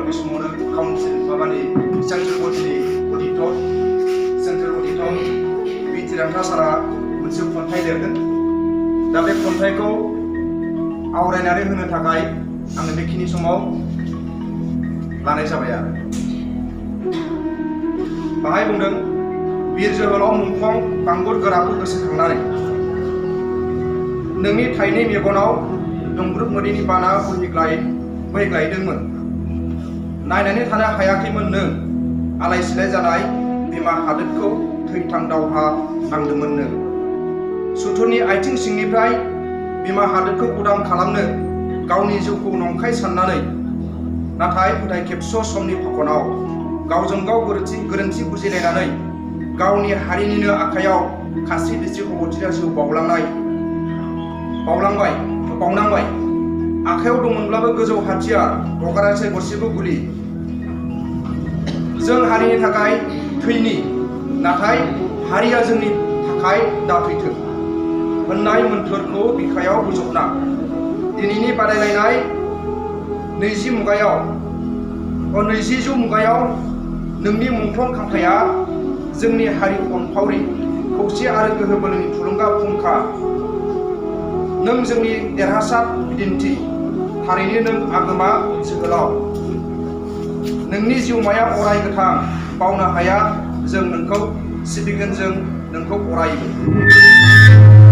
बे समावनो काउन्सिल माबानि सेन्ट्रेल अडिटर बि थिरांथा सारा मोनसे खन्थाइ लिरगोन। दा बे खन्थाइखौ आवरायनानै होनो थाखाय आङो बेखिनि समाव लानाय जाबाय आरो बाहाय बुंदों बिर जोहोलाव मुंख्लं बांगुर गोराखौ गोसोखांनानै नोंनि थाइनै मेगनाव दुंब्रुद मोदैनि बाना बोहैग्लायदोंमोन। नायनानै थानो हायाखैमोन नों आलाय सिलाय जानाय बिमा हादोरखौ थैथां दावहा नांदोंमोन नों। सुथुरनि आथिं सिंनिफ्राय बिमा हादोरखौ उदां खालामनो गावनि जिउखौ नंखाय साननानै नाथाय उदाय खेबस' समनि फाखनाव गावजों गाव गोरोन्थि बुजिलायनानै गावनि हारिनिनो आखायाव खास्रि बिस्रि अबथिरा जिउ बावनांबाय। आखायाव दंमोनब्लाबो गोजौ हाथियार हगारासै गरसेबो गुलि। जों हारिनि थाखाय थैनि नाथाय हारिया जोंनि थाखाय दाथैथों होननाय मोन्थोरखौ बिखायाव बोजबना दिनैनि बादायलायनाय 20 मुगायाव नोंनि मुंख्लं खांख्राया जोंनि हारि अनफावरि खौसे आरो गोहो बोलोनि थुलुंगा फुंखा। नों जोंनि देरहासार बिदिन्थि थारैनो नों आगोमा जोहोलाव। नोंनि जिउमाया अराय गोथां बावनो हाया जों नोंखौ सिबिगोन जों नोंखौ अरायबो।